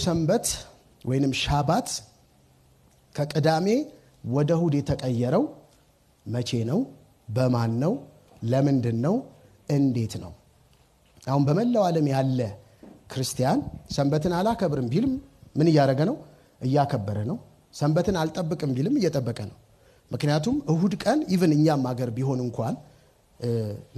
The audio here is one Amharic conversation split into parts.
ሰንበት ወይንም ሻባት ከቅዳሜ ወደ እሁድ የተቀየረው መቼ ነው? በማን ነው? ለምንድን ነው? እንዴት ነው? አሁን በመላው ዓለም ያለ ክርስቲያን ሰንበትን አላከብርም ቢልም ምን እያደረገ ነው? እያከበረ ነው። ሰንበትን አልጠብቅም ቢልም እየጠበቀ ነው። ምክንያቱም እሁድ ቀን even እኛም ሀገር ቢሆን እንኳን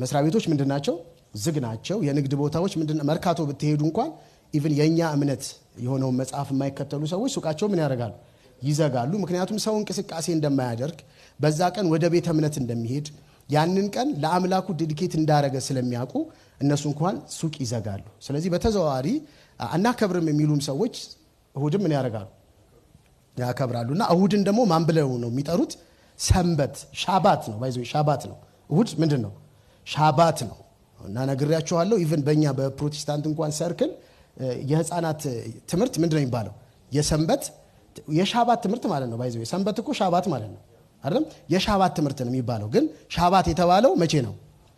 መስሪያ ቤቶች ምንድን ናቸው? ዝግ ናቸው። የንግድ ቦታዎች ምንድን፣ መርካቶ ብትሄዱ እንኳን even የእኛ እምነት የሆነውን መጽሐፍ የማይከተሉ ሰዎች ሱቃቸው ምን ያደርጋሉ? ይዘጋሉ። ምክንያቱም ሰው እንቅስቃሴ እንደማያደርግ፣ በዛ ቀን ወደ ቤተ እምነት እንደሚሄድ፣ ያንን ቀን ለአምላኩ dedicate እንዳረገ ስለሚያውቁ እነሱ እንኳን ሱቅ ይዘጋሉ። ስለዚህ በተዘዋዋሪ አናከብርም የሚሉም ሰዎች እሁድም ምን ያደርጋሉ? ያከብራሉ። እና እሁድን ደግሞ ማን ብለው ነው የሚጠሩት? ሰንበት፣ ሻባት ነው። By the way ሻባት ነው። እሁድ ምንድን ነው? ሻባት ነው። እና ነግሬያችኋለሁ። Even በእኛ በፕሮቴስታንት እንኳን circle የህፃናት ትምህርት ምንድን ነው የሚባለው? የሰንበት፣ የሻባት ትምህርት ማለት ነው። By the way ሰንበት እኮ ሻባት ማለት ነው አይደለም? የሻባት ትምህርት ነው የሚባለው። ግን ሻባት የተባለው መቼ ነው?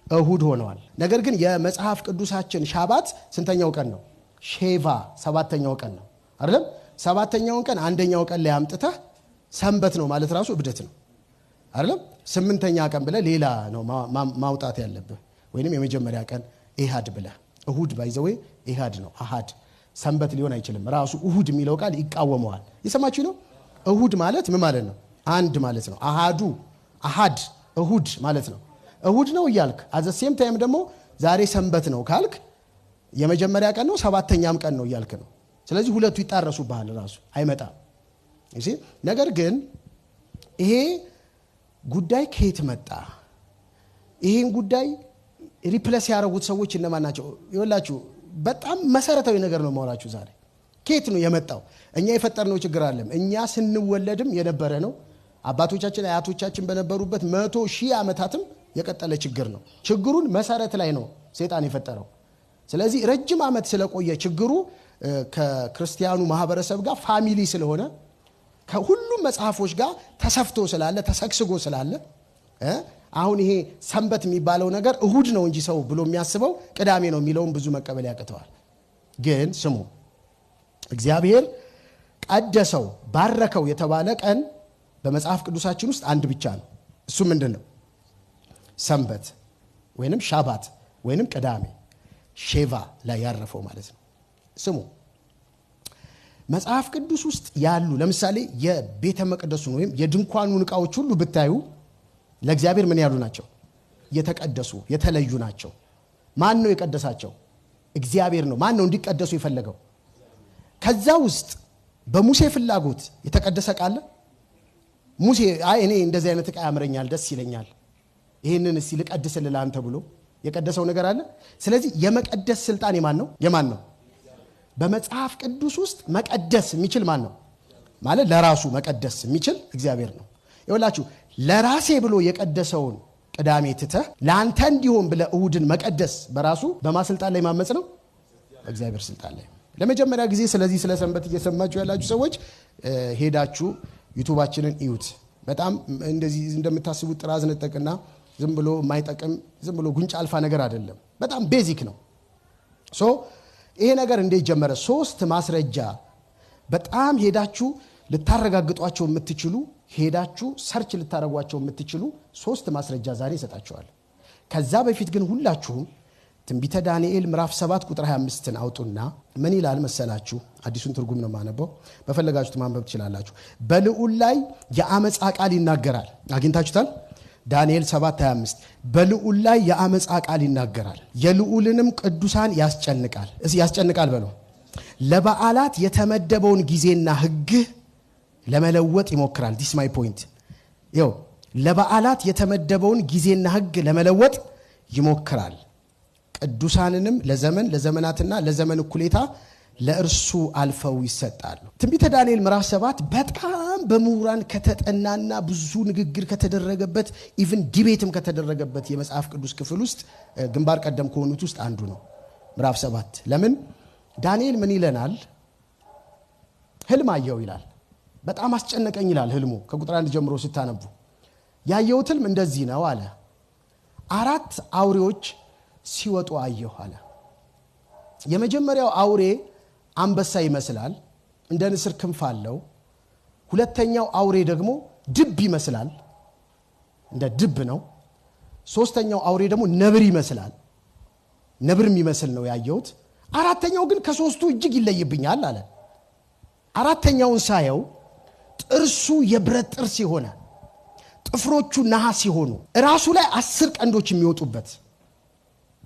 እሁድ ሆነዋል። ነገር ግን የመጽሐፍ ቅዱሳችን ሻባት ስንተኛው ቀን ነው? ሼቫ፣ ሰባተኛው ቀን ነው አይደለም? ሰባተኛውን ቀን አንደኛው ቀን ላይ አምጥተህ ሰንበት ነው ማለት ራሱ እብደት ነው አይደለም? ስምንተኛ ቀን ብለህ ሌላ ነው ማውጣት ያለብህ፣ ወይንም የመጀመሪያ ቀን ኤሃድ ብለህ። እሁድ by the way ኤሃድ ነው፣ አሃድ ሰንበት ሊሆን አይችልም። ራሱ እሁድ የሚለው ቃል ይቃወመዋል። የሰማችሁ ነው። እሁድ ማለት ምን ማለት ነው? አንድ ማለት ነው። አሃዱ፣ አሃድ እሁድ ማለት ነው። እሁድ ነው እያልክ at the same time ደግሞ ዛሬ ሰንበት ነው ካልክ የመጀመሪያ ቀን ነው፣ ሰባተኛም ቀን ነው እያልክ ነው። ስለዚህ ሁለቱ ይጣረሱብሃል፣ ራሱ አይመጣም። ነገር ግን ይሄ ጉዳይ ከየት መጣ? ይሄን ጉዳይ replace ያደረጉት ሰዎች እነማን ናቸው? ይኸውላችሁ በጣም መሰረታዊ ነገር ነው የማወራችሁ ዛሬ። ከየት ነው የመጣው? እኛ የፈጠርነው ችግር አይደለም። እኛ ስንወለድም የነበረ ነው። አባቶቻችን አያቶቻችን በነበሩበት 100,000 ዓመታትም የቀጠለ ችግር ነው። ችግሩን መሰረት ላይ ነው ሴጣን የፈጠረው። ስለዚህ ረጅም ዓመት ስለቆየ ችግሩ ከክርስቲያኑ ማህበረሰብ ጋር family ስለሆነ፣ ከሁሉም መጽሐፎች ጋር ተሰፍቶ ስላለ፣ ተሰግስጎ ስላለ፣ አሁን ይሄ ሰንበት የሚባለው ነገር እሁድ ነው እንጂ ሰው ብሎ የሚያስበው ቅዳሜ ነው የሚለውን ብዙ መቀበል ያቅተዋል። ግን ስሙ፣ እግዚአብሔር ቀደሰው፣ ባረከው የተባለ ቀን በመጽሐፍ ቅዱሳችን ውስጥ አንድ ብቻ ነው። እሱ ምንድን ነው? ሰንበት ወይንም ሻባት ወይንም ቅዳሜ፣ ሼቫ ላይ ያረፈው ማለት ነው። ስሙ፣ መጽሐፍ ቅዱስ ውስጥ ያሉ ለምሳሌ የቤተ መቅደሱን ወይም የድንኳኑን ዕቃዎች ሁሉ ብታዩ ለእግዚአብሔር ምን ያሉ ናቸው? የተቀደሱ፣ የተለዩ ናቸው። ማን ነው የቀደሳቸው? እግዚአብሔር ነው። ማን ነው እንዲቀደሱ የፈለገው? ከዛ ውስጥ በሙሴ ፍላጎት የተቀደሰ ዕቃ አለ? ሙሴ አይ እኔ እንደዚህ አይነት ዕቃ ያምረኛል፣ ደስ ይለኛል፣ ይህንን እስቲ ልቀድስልህ ለአንተ ብሎ የቀደሰው ነገር አለ? ስለዚህ የመቀደስ ስልጣን የማን ነው? የማን ነው? በመጽሐፍ ቅዱስ ውስጥ መቀደስ የሚችል ማን ነው? ማለት ለራሱ መቀደስ የሚችል እግዚአብሔር ነው። ይኸውላችሁ ለራሴ ብሎ የቀደሰውን ቅዳሜ ትተህ ለአንተ እንዲሆን ብለህ እሁድን መቀደስ በራሱ በማን ስልጣን ላይ ማመፅ ነው? በእግዚአብሔር ስልጣን ላይ። ለመጀመሪያ ጊዜ ስለዚህ ስለ ሰንበት እየሰማችሁ ያላችሁ ሰዎች ሄዳችሁ ዩቱባችንን እዩት። በጣም እንደዚህ እንደምታስቡት ጥራዝ ነጠቅና ዝም ብሎ የማይጠቅም፣ ዝም ብሎ ጉንጭ አልፋ ነገር አይደለም። በጣም basic ነው። So ይሄ ነገር እንዴት ጀመረ? ሶስት ማስረጃ፣ በጣም ሄዳችሁ ልታረጋግጧቸው የምትችሉ፣ ሄዳችሁ search ልታደርጓቸው የምትችሉ ሶስት ማስረጃ ዛሬ እሰጣችኋለሁ። ከዛ በፊት ግን ሁላችሁም ትንቢተ ዳንኤል ምዕራፍ 7 ቁጥር 25ን አውጡና ምን ይላል መሰላችሁ? አዲሱን ትርጉም ነው የማነበው። በፈለጋችሁት ማንበብ ትችላላችሁ። በልዑል ላይ የአመፃ ቃል ይናገራል። አግኝታችሁታል? ዳንኤል 7 25፣ በልዑል ላይ የአመፃ ቃል ይናገራል፣ የልዑልንም ቅዱሳን ያስጨንቃል። እስኪ ያስጨንቃል በሉ። ለበዓላት የተመደበውን ጊዜና ሕግ ለመለወጥ ይሞክራል። This my point። ይኸው ለበዓላት የተመደበውን ጊዜና ሕግ ለመለወጥ ይሞክራል። ቅዱሳንንም ለዘመን፣ ለዘመናትና ለዘመን እኩሌታ ለእርሱ አልፈው ይሰጣሉ። ትንቢተ ዳንኤል ምዕራፍ 7 በጣም በምሁራን ከተጠናና ብዙ ንግግር ከተደረገበት፣ even debate ም ከተደረገበት የመጽሐፍ ቅዱስ ክፍል ውስጥ ግንባር ቀደም ከሆኑት ውስጥ አንዱ ነው። ምዕራፍ 7 ለምን፣ ዳንኤል ምን ይለናል? ህልም አየው ይላል። በጣም አስጨነቀኝ ይላል ህልሙ። ከቁጥር 1 ጀምሮ ስታነቡ ያየሁት ህልም እንደዚህ ነው አለ። አራት አውሬዎች ሲወጡ አየሁ አለ። የመጀመሪያው አውሬ አንበሳ ይመስላል። እንደ ንስር ክንፍ አለው። ሁለተኛው አውሬ ደግሞ ድብ ይመስላል፣ እንደ ድብ ነው። ሶስተኛው አውሬ ደግሞ ነብር ይመስላል፣ ነብር የሚመስል ነው ያየሁት። አራተኛው ግን ከሶስቱ እጅግ ይለይብኛል አለ። አራተኛውን ሳየው ጥርሱ የብረት ጥርስ የሆነ፣ ጥፍሮቹ ነሐስ የሆኑ፣ ራሱ ላይ 10 ቀንዶች የሚወጡበት፣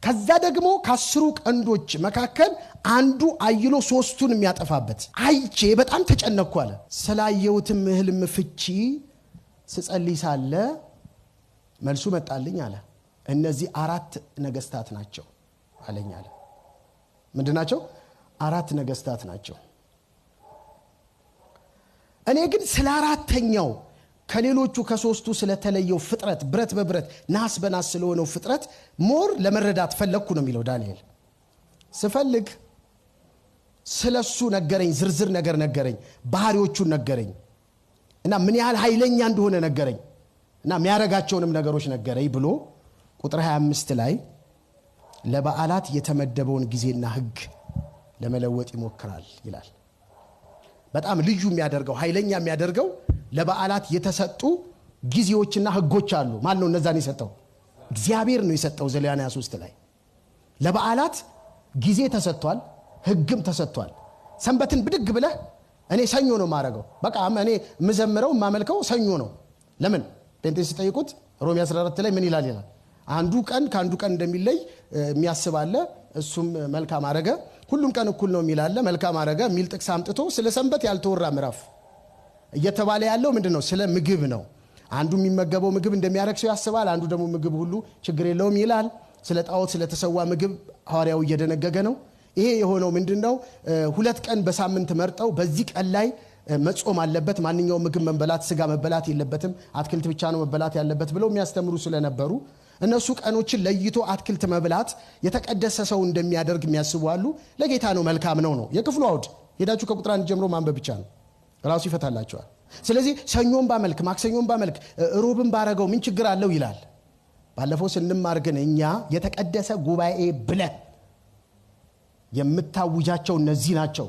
ከዛ ደግሞ ከ10ሩ ቀንዶች መካከል አንዱ አይሎ 3ቱን የሚያጠፋበት አይቼ በጣም ተጨነቅኩ አለ። ስላየሁትም ህልም ፍቺ ስጸልይ ሳለ መልሱ መጣልኝ አለ። እነዚህ 4 ነገስታት ናቸው አለኝ አለ። ምንድን ናቸው? 4 ነገስታት ናቸው። እኔ ግን ስለ አራተኛው ከሌሎቹ ከሶስቱ ስለተለየው ፍጥረት፣ ብረት በብረት ናስ በናስ ስለሆነው ፍጥረት more ለመረዳት ፈለግኩ ነው የሚለው ዳንኤል። ስፈልግ ስለሱ ነገረኝ፣ ዝርዝር ነገር ነገረኝ፣ ባህሪዎቹን ነገረኝ እና ምን ያህል ኃይለኛ እንደሆነ ነገረኝ እና የሚያረጋቸውንም ነገሮች ነገረኝ ብሎ ቁጥር 25 ላይ ለበዓላት የተመደበውን ጊዜና ሕግ ለመለወጥ ይሞክራል ይላል። በጣም ልዩ የሚያደርገው፣ ኃይለኛ የሚያደርገው ለበዓላት የተሰጡ ጊዜዎችና ሕጎች አሉ። ማን ነው እነዛን የሰጠው? እግዚአብሔር ነው የሰጠው። ዘሌዋውያን 23 ላይ ለበዓላት ጊዜ ተሰጥቷል፣ ሕግም ተሰጥቷል። ሰንበትን ብድግ ብለህ እኔ ሰኞ ነው የማደርገው፣ በቃ እኔ የምዘምረው የማመልከው ሰኞ ነው። ለምን? ጴንጤ ሲጠይቁት ሮሜ 14 ላይ ምን ይላል ይላል። አንዱ ቀን ከአንዱ ቀን እንደሚለይ የሚያስብ አለ፣ እሱም መልካም አረገ። ሁሉም ቀን እኩል ነው የሚል አለ፣ መልካም አረገ የሚል ጥቅስ አምጥቶ ስለ ሰንበት ያልተወራ ምዕራፍ እየተባለ ያለው ምንድን ነው? ስለ ምግብ ነው። አንዱ የሚመገበው ምግብ እንደሚያረክሰው ያስባል፣ አንዱ ደግሞ ምግብ ሁሉ ችግር የለውም ይላል። ስለ ጣዖት ስለተሰዋ ምግብ ሐዋርያው እየደነገገ ነው። ይሄ የሆነው ምንድነው? 2 ቀን በሳምንት መርጠው በዚህ ቀን ላይ መጾም አለበት፣ ማንኛውም ምግብ መበላት ስጋ መበላት የለበትም፣ አትክልት ብቻ ነው መበላት ያለበት ብለው የሚያስተምሩ ስለነበሩ እነሱ ቀኖችን ለይቶ አትክልት መብላት የተቀደሰ ሰው እንደሚያደርግ የሚያስቡ አሉ። ለጌታ ነው፣ መልካም ነው ነው የክፍሉ አውድ። ሄዳችሁ ከቁጥር 1 ጀምሮ ማንበብ ብቻ ነው፣ ራሱ ይፈታላችኋል። ስለዚህ ሰኞን ባመልክ፣ ማክሰኞን ባመልክ፣ ሮብን ባረገው ምን ችግር አለው ይላል። ባለፈው ስንማር ግን እኛ የተቀደሰ ጉባኤ ብለህ የምታውጃቸው እነዚህ ናቸው።